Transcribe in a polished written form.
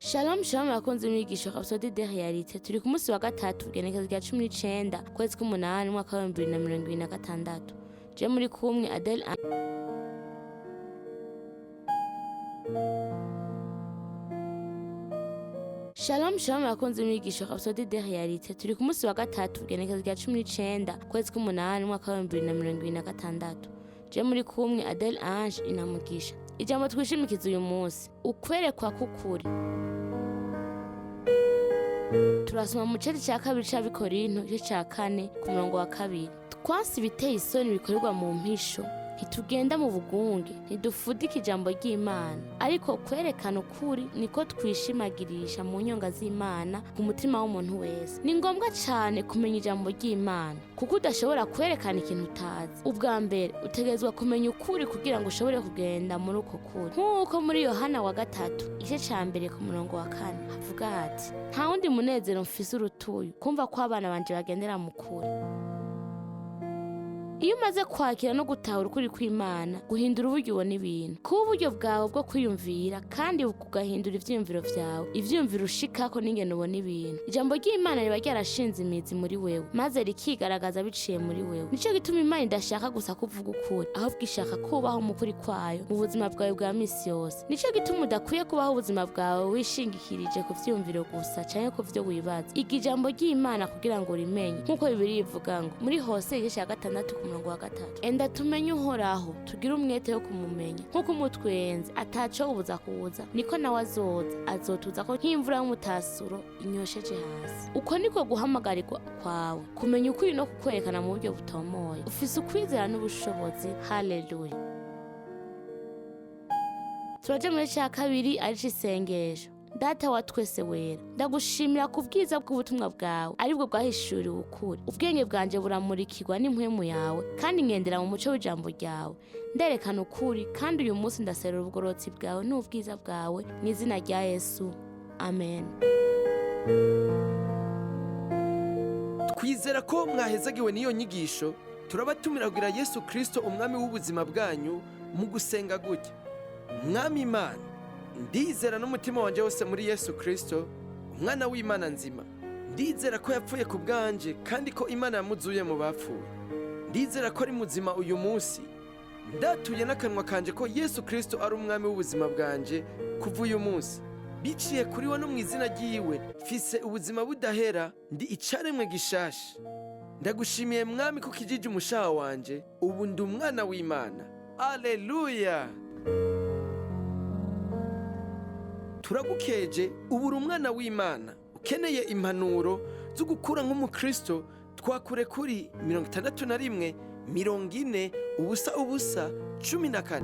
Shalom shalom abakunzi b'inyigisho Rhapsody de Réalité. Turi ku munsi wa gatatu, igenekerezo rya 19, kwezi k'umunani, umwaka wa 2026. Je muri kumwe Adele. Shalom shalom abakunzi b'inyigisho Rhapsody de Réalité. Turi ku munsi wa gatatu, igenekerezo rya 19, kwezi k'umunani, umwaka wa 2026. Je muri kumwe Adele Ange Inamugisha. Ijambo twishimikiza uyu munsi: ukwerekwa k'ukuri. Turasoma mu ceti cya kabiri c'Abikorinto, igice ca 4, ku murongo wa 2: "Twanse ibiteye isoni bikorerwa mu mpisho, ntitugenda mu bugunge, ntidufudika ijambo ry'Imana, ariko kwerekana ukuri niko twishimagirisha mu nyonga z'Imana ku mutima w'umuntu wese." Ni ngombwa cyane kumenya ijambo ry'Imana, kuko udashobora kwerekana ikintu utazi. Ubwa mbere utegerezwa kumenya ukuri kugira ngo ushobore kugenda muri uko kuri, nk'uko muri Yohana wa gatatu, igice ca 1, ku murongo wa 4 havuga hati: "Nta wundi munezero mfise urutuye kumva ko abana banje bagendera mu kuri." Iyo umaze kwakira no gutahura ukuri kw'Imana, guhindura uburyo ubona ibintu, kuba uburyo bwawe bwo kwiyumvira, kandi kugahindura ivyiyumviro vyawe, ivyiyumviro ushikako n'ingene ubona ibintu. Ijambo ry'Imana riba ryarashinze imizi muri wewe, maze rikigaragaza biciye muri wewe. Nico gituma Imana idashaka gusa kuvuga ukuri, ahubwo ishaka kubaho mu kuri kwayo mu buzima bwawe bwa misi yose. Nico gituma udakwiye kubaho ubuzima bwawe wishingikirije ku vyiyumviro gusa canke ku vyo wibaza. Iga ijambo ry'Imana kugira ngo urimenye, nk'uko Bibiliya ivuga ngo muri Hose, igice ca 6, ku murongo wa 3: "Enda tumenye Uhoraho, tugire umwete wo kumumenya. Nk'uko umutwenzi ataco ubuza kuza, niko nawe azoza, azotuza ko nk'imvura y'umutasuro inyosheje hasi." Uko niko guhamagarirwa kwawe: kumenya ukuri no kukwerekana mu buryo butomoye. Ufise ukwizera n'ubushobozi. Haleluya! Turaje muri cya kabiri, arico isengesho. Data wa twese wera, ndagushimira ku bwiza bw'ubutumwa bwawe, aribwo bwahishuriwe ukuri. Ubwenge bwanje buramurikirwa n'impwemu yawe, kandi ngendera mu muco w'ijambo ryawe. Nderekana ukuri, kandi uyu munsi ndaserura ubugororotsi bwawe n'ubwiza bwawe, mu izina rya Yesu, amen. Twizera ko mwahezagiwe n'iyo nyigisho. Turabatumira kugira Yesu Kirisito umwami w'ubuzima bwanyu mu gusenga gutya: Mwami Imana, ndizera n'umutima wanjye wose muri Yesu Kirisito, umwana w'Imana nzima. Ndizera ko yapfuye ku bwanje kandi ko Imana yamuzuye mu bapfuye. Ndizera ko ari muzima uyu munsi. Ndatuye n'akanwa kanje ko Yesu Kirisito ari umwami w'ubuzima bwanje kuva uyu munsi. Biciye kuri we no mu izina ryiwe, mfise ubuzima budahera, ndi icaremwe gishasha. Ndagushimiye Mwami ko ukijije umushaha wanje. Ubu ndi umwana w'Imana. Aleluya! Turagukeje, ubu uri umwana w'Imana. Ukeneye impanuro zo gukura nk'umukristo, twakure kuri 61 40 00 14.